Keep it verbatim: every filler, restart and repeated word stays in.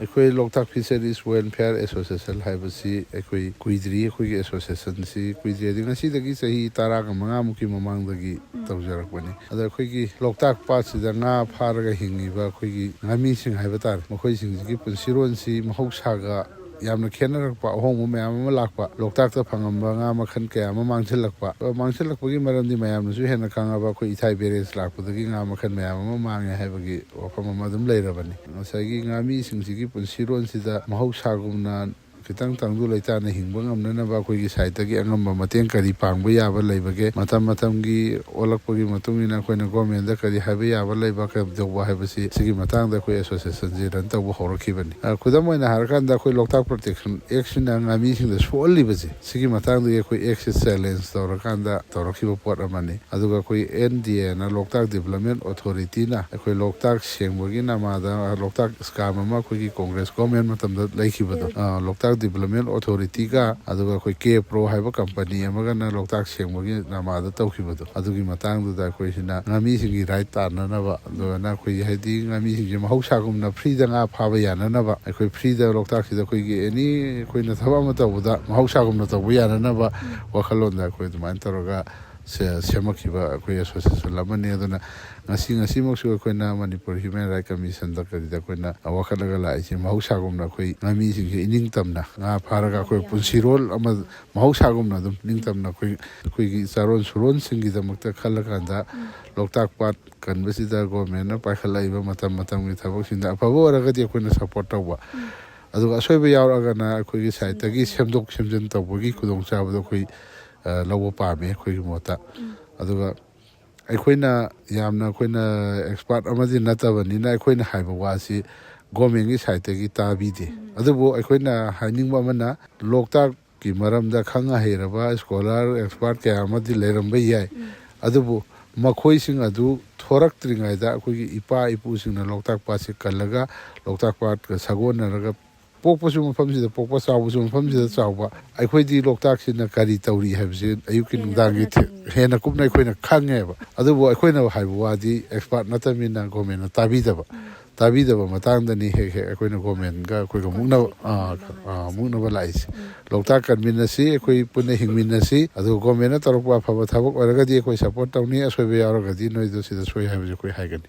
ꯑꯩꯈꯣꯏ ꯂꯣꯛꯇꯥꯛ ꯐꯤꯁꯔꯤꯁ welfare association ꯍꯥꯏꯕꯁꯤ ꯑꯩꯈꯣꯏ ꯀꯨꯏꯗ꯭ꯔꯤ꯫ ꯑꯩꯈꯣꯏꯒꯤ ꯑꯦꯁꯣꯁꯤꯌꯦꯁꯟꯁꯤ ꯀꯨꯏꯗ꯭ꯔꯤ ꯍꯥꯏꯗꯤ ꯉꯁꯤꯗꯒꯤ ꯆꯍꯤ ꯇꯔꯥꯒ ꯃꯉꯥꯃꯨꯛꯀꯤ ꯃꯃꯥꯡꯗꯒꯤ ꯇꯧꯖꯔꯛꯄꯅꯤ꯫ ꯑꯗ ꯑꯩꯈꯣꯏꯒꯤ ꯂꯣꯛꯇꯥꯛ ꯄꯥꯠꯁꯤꯗ ꯉꯥ ꯐꯥꯔꯒ ꯍꯤꯡꯉꯤꯕ ꯑꯩꯈꯣꯏꯒꯤ ꯉꯥꯃꯤꯁꯤꯡ ꯍꯥꯏꯕ ꯇꯥꯔꯦ, ꯃꯈꯣꯏꯁꯤꯡꯁꯤꯒꯤ ꯄꯨꯟꯁꯤꯔꯣꯟꯁꯤ ꯃꯍꯧꯁꯥꯒ ꯌꯥꯝꯅ ꯈꯦꯠꯅꯔꯛꯄ, ꯑꯍꯣꯡꯕ ꯃꯌꯥꯝ ꯑꯃ ꯂꯥꯛꯄ, ꯂꯣꯛꯇꯥꯛꯇ ꯐꯪꯉꯝꯕ ꯉꯥ ꯃꯈꯜ ꯀꯌꯥ ꯑꯃ ꯃꯥꯡꯁꯤꯜꯂꯛꯄ꯫ ꯃꯥꯡꯁꯤꯜꯂꯛꯄꯒꯤ ꯃꯔꯝꯗꯤ ꯃꯌꯥꯝꯅꯁꯨ ꯍꯦꯟꯅ ꯈꯪꯉꯕ ꯑꯩꯈꯣꯏ ꯏꯊꯥꯏ ꯕꯦꯔꯦꯖ ꯂꯥꯛꯄꯗꯒꯤ ꯉꯥ ꯃꯈꯜ ꯃꯌꯥꯝ ꯑꯃ ꯃꯥꯡꯉꯦ ꯍꯥꯏꯕꯒꯤ ꯋꯥꯐꯝ ꯑꯃ ꯑꯗꯨꯝ ꯂꯩꯔꯕꯅꯤ꯫ ꯉꯁꯥꯏꯒꯤ ꯉꯥꯃꯤꯁꯤꯡꯁꯤꯒꯤ ꯄꯨꯟꯁꯤꯔꯣꯟꯁꯤꯗ ꯃꯍꯧꯁꯥꯒꯨꯝꯅ ꯈꯤꯇꯪ ꯇꯪꯗꯨ ꯂꯩꯇꯥꯅ ꯍꯤꯡꯕ ꯉꯝꯅꯅꯕ ꯑꯩꯈꯣꯏꯒꯤ ꯁꯥꯏꯠꯇꯒꯤ ꯑꯉꯝꯕ ꯃꯇꯦꯡ ꯀꯔꯤ ꯄꯥꯡꯕ ꯌꯥꯕ ꯂꯩꯕꯒꯦ? ꯃꯇꯝ ꯃꯇꯝꯒꯤ ꯑꯣꯜꯂꯛꯄꯒꯤ ꯃꯇꯨꯡ ꯏꯟꯅ ꯑꯩꯈꯣꯏꯅ ꯒꯣꯔꯃꯦꯟꯗ ꯀꯔꯤ ꯍꯥꯏꯕ ꯌꯥꯕ ꯂꯩꯕ, ꯀꯩꯗꯧꯕ ꯍꯥꯏꯕꯁꯤ ꯁꯤꯒꯤ ꯃꯇꯥꯡꯗ ꯑꯩꯈꯣꯏ ꯑꯦꯁꯣꯁꯤꯌꯦꯁꯟꯁꯤ ꯔꯟ ꯇꯧꯕ ꯍꯧꯔꯛꯈꯤꯕꯅꯤ꯫ ꯑ, ꯈꯨꯗꯝ ꯑꯣꯏꯅ ꯍꯥꯏꯔꯀꯥꯟꯗ ꯑꯩꯈꯣꯏ ꯂꯣꯛꯇꯥꯛ ꯄ꯭ꯔꯣꯇꯦꯛꯁꯟ ꯑꯦꯛꯁꯤꯅ ꯉꯥꯃꯤꯁꯤꯡꯗ ꯁꯣꯛꯍꯜꯂꯤꯕꯁꯦ, ꯁꯤꯒꯤ ꯃꯇꯥꯡꯗꯒꯤ ꯑꯩꯈꯣꯏ ꯑꯦꯛꯁꯁꯦ ꯆꯦꯂꯦꯟꯖ ꯇꯧꯔꯀꯥꯟꯗ ꯇꯧꯔꯛꯈꯤꯕ ꯄꯣꯠ ꯑꯃꯅꯤ꯫ ꯑꯗꯨꯒ ꯑꯩꯈꯣꯏ ꯑꯦꯟ ꯗꯤ ꯑꯦꯅ, ꯂꯣꯛꯇꯥꯛ ꯗꯤꯕꯂꯞꯃꯦꯟ ꯑꯣꯊꯣꯔꯤꯇꯤꯅ ꯑꯩꯈꯣꯏ ꯂꯣꯛꯇꯥꯛ ꯁꯦꯡꯕꯒꯤ ꯅꯃꯥꯗ, ꯂꯣꯛꯇꯥꯛ ꯁ꯭ꯀꯥꯝ ꯑꯃ ꯑꯩꯈꯣꯏꯒꯤ ꯀꯣꯡꯒ꯭ꯔꯦꯁ ꯒꯣꯔꯃꯦꯟ ꯃꯇꯝꯗ ꯂꯩꯈꯤꯕꯗꯣ, ꯑ, ꯂꯣꯛꯇꯥꯛ ꯗꯤꯕꯂꯞꯃꯦꯟ ꯑꯣꯊꯣꯔꯤꯇꯤꯒ ꯑꯗꯨꯒ ꯑꯩꯈꯣꯏ ꯀꯦ ꯄ꯭ꯔꯣ ꯍꯥꯏꯕ ꯀꯝꯄꯅꯤ ꯑꯃꯒꯅ ꯂꯣꯛꯇꯥꯛ ꯁꯦꯡꯕꯒꯤ ꯅꯃꯥꯗ ꯇꯧꯈꯤꯕꯗꯣ, ꯑꯗꯨꯒꯤ ꯃꯇꯥꯡꯗꯨꯗ ꯑꯩꯈꯣꯏꯁꯤꯅ ꯉꯥꯃꯤꯁꯤꯡꯒꯤ ꯔꯥꯏꯠ ꯇꯥꯟꯅꯅꯕ, ꯑꯗꯨꯒ ꯑꯩꯈꯣꯏꯒꯤ ꯍꯥꯏꯗꯤ ꯉꯥꯃꯤꯁꯤꯡꯁꯦ ꯃꯍꯧꯁꯥꯒꯨꯝꯅ ꯐ꯭ꯔꯤꯗ ꯉꯥ ꯐꯥꯕ ꯌꯥꯅꯅꯕ, ꯑꯩꯈꯣꯏ ꯐ꯭ꯔꯤꯗ ꯂꯣꯛꯇꯥꯛꯁꯤꯗ ꯑꯩꯈꯣꯏꯒꯤ ꯑꯦꯅꯤ ꯑꯩꯈꯣꯏꯅ ꯊꯕꯛ ꯑꯃ ꯇꯧꯕꯗ ꯃꯍꯧꯁꯥꯒꯨꯝꯅ ꯇꯧꯕ ꯌꯥꯅꯅꯕ ꯋꯥꯈꯜꯂꯣꯟꯗ ꯑꯩꯈꯣꯏ ꯑꯗꯨꯃꯥꯏꯅ ꯇꯧꯔꯒ ꯁꯦ-, ꯁꯦꯝꯃꯛꯈꯤꯕ ꯑꯩꯈꯣꯏ ꯑꯦꯁꯣꯁꯤꯌꯦꯁꯟ ꯑꯃꯅꯤ꯫ ꯑꯗꯨꯅ ꯉꯁꯤ, ꯉꯁꯤꯃꯛꯁꯨ ꯑꯩꯈꯣꯏꯅ ꯃꯅꯤꯄꯨꯔ ꯍ꯭ꯌꯨꯃꯦꯟ ꯔꯥꯏꯠ ꯀꯃꯤꯁꯟꯗ ꯀꯔꯤꯗ ꯑꯩꯈꯣꯏꯅ ꯋꯥꯀꯠꯂꯒ ꯂꯥꯛꯏꯁꯦ, ꯃꯍꯧꯁꯥꯒꯨꯝꯅ ꯑꯩꯈꯣꯏ ꯉꯥꯃꯤꯁꯤꯡꯁꯦ ꯏꯅꯤꯡꯇꯝꯅ ꯉꯥ ꯐꯥꯔꯒ ꯑꯩꯈꯣꯏ ꯄꯨꯟꯁꯤꯔꯣꯜ ꯑꯃ ꯃꯍꯧꯁꯥꯒꯨꯝꯅ ꯑꯗꯨꯝ ꯅꯤꯡꯇꯝꯅ ꯑꯩꯈꯣꯏ, ꯑꯩꯈꯣꯏꯒꯤ ꯆꯥꯔꯣꯟ ꯁꯨꯔꯣꯟꯁꯤꯡꯒꯤꯗꯃꯛꯇ ꯈꯜꯂꯀꯥꯟꯗ ꯂꯣꯛꯇꯥꯛ ꯄꯥꯠ ꯀꯟꯕꯁꯤꯗ ꯒꯣꯔꯃꯦꯟꯅ ꯄꯥꯏꯈꯠꯂꯛꯏꯕ ꯃꯇꯝ ꯃꯇꯝꯒꯤ ꯊꯕꯛꯁꯤꯡꯗ ꯑꯐꯕ ꯑꯣꯏꯔꯒꯗꯤ ꯑꯩꯈꯣꯏꯅ ꯁꯄꯣꯔꯠ ꯇꯧꯕ, ꯑꯗꯨꯒ ꯑꯁꯣꯏꯕ ꯌꯥꯎꯔꯒꯅ ꯑꯩꯈꯣꯏꯒꯤ ꯁꯥꯏꯠꯇꯒꯤ ꯁꯦꯝꯗꯣꯛ ꯁꯦꯝꯖꯤꯟ ꯇꯧꯕꯒꯤ ꯈꯨꯗꯣꯡꯆꯥꯕꯗꯣ ꯑꯩꯈꯣꯏ, ꯑ, ꯂꯧꯕ ꯄꯥꯝꯃꯤ ꯑꯩꯈꯣꯏꯒꯤ ꯃꯣꯠꯇ꯫ ꯑꯗꯨꯒ ꯑꯩꯈꯣꯏꯅ ꯌꯥꯝꯅ, ꯑꯩꯈꯣꯏꯅ ꯑꯦꯛꯁꯄꯥꯔꯠ ꯑꯃꯗꯤ ꯅꯠꯇꯕꯅꯤꯅ ꯑꯩꯈꯣꯏꯅ ꯍꯥꯏꯕ ꯋꯥꯁꯤ ꯒꯣꯔꯃꯦꯟꯒꯤ ꯁꯥꯏꯠꯇꯒꯤ ꯇꯥꯕꯤꯗꯦ꯫ ꯑꯗꯨꯕꯨ ꯑꯩꯈꯣꯏꯅ ꯍꯥꯏꯅꯤꯡꯕ ꯑꯃꯅ, ꯂꯣꯛꯇꯥꯛꯀꯤ ꯃꯔꯝꯗ ꯈꯪ ꯑꯍꯩꯔꯕ ꯁ꯭ꯀꯣꯂꯔ, ꯑꯦꯛꯁꯄꯥꯔꯠ ꯀꯌꯥ ꯑꯃꯗꯤ ꯂꯩꯔꯝꯕ ꯌꯥꯏ꯫ ꯑꯗꯨꯕꯨ ꯃꯈꯣꯏꯁꯤꯡ ꯑꯗꯨ ꯊꯣꯔꯛꯇ꯭ꯔꯤꯉꯩꯗ ꯑꯩꯈꯣꯏꯒꯤ ꯏꯄꯥ ꯏꯄꯨꯁꯤꯡꯅ ꯂꯣꯛꯇꯥꯛ ꯄꯥꯠꯁꯤ ꯀꯜꯂꯒ, ꯂꯣꯛꯇꯥꯛ ꯄꯥꯠꯀ ꯁꯥꯒꯣꯟꯅꯔꯒ, ꯄꯣꯛꯄꯁꯨ ꯃꯐꯝꯁꯤꯗ ꯄꯣꯛꯄ, ꯆꯥꯎꯕꯁꯨ ꯃꯐꯝꯁꯤꯗ ꯆꯥꯎꯕ, ꯑꯩꯈꯣꯏꯗꯤ ꯂꯣꯛꯇꯥꯛꯁꯤꯅ ꯀꯔꯤ ꯇꯧꯔꯤ ꯍꯥꯏꯕꯁꯤ ꯑꯌꯨꯛꯀꯤ ꯍꯦꯟꯅ ꯅꯨꯡꯗꯥꯡꯒꯤ ꯀꯨꯞꯅ ꯊꯦ-, ꯈꯪꯉꯤ꯫ ꯍꯦꯟꯅ ꯀꯨꯞꯅ ꯑꯩꯈꯣꯏꯅ ꯈꯪꯉꯦꯕ꯫ ꯑꯗꯨꯕꯨ ꯑꯩꯈꯣꯏꯅ ꯍꯥꯏꯕ ꯋꯥꯗꯤ ꯑꯦꯛꯁꯄꯥꯔꯠ ꯅꯠꯇꯕꯅꯤꯅ ꯒꯣꯔꯃꯦꯟꯅ ꯇꯥꯕꯤꯗꯕ꯫ ꯇꯥꯕꯤꯗꯕ ꯃꯇꯥꯡꯗꯅꯤ ꯍꯦꯛ ꯍꯦꯛ ꯑꯩꯈꯣꯏꯅ ꯒꯣꯔꯃꯦꯟꯒ ꯑꯩꯈꯣꯏꯒ ꯃꯨꯛꯅꯕ ꯑꯥ, ꯑꯥ, ꯃꯨꯛꯅꯕ ꯂꯥꯛꯏꯁꯦ꯫ ꯂꯣꯛꯇꯥꯛ ꯀꯟꯃꯤꯟꯅꯁꯤ, ꯑꯩꯈꯣꯏ ꯄꯨꯟꯅ ꯍꯤꯡꯃꯤꯟꯅꯁꯤ꯫ ꯑꯗꯨꯒ ꯒꯣꯔꯃꯦꯟꯅ ꯇꯧꯔꯛꯄ ꯑꯐꯕ ꯊꯕꯛ ꯑꯣꯏꯔꯒꯗꯤ ꯑꯩꯈꯣꯏ ꯁꯞꯄꯣꯔꯠ ꯇꯧꯅꯤ, ꯑꯁꯣꯏꯕ ꯌꯥꯎꯔꯒꯗꯤ ꯅꯣꯏꯗ ꯁꯤꯗ ꯁꯣꯏ ꯍꯥꯏꯕꯁꯦ ꯑꯩꯈꯣꯏ ꯍꯥꯏꯒꯅꯤ꯫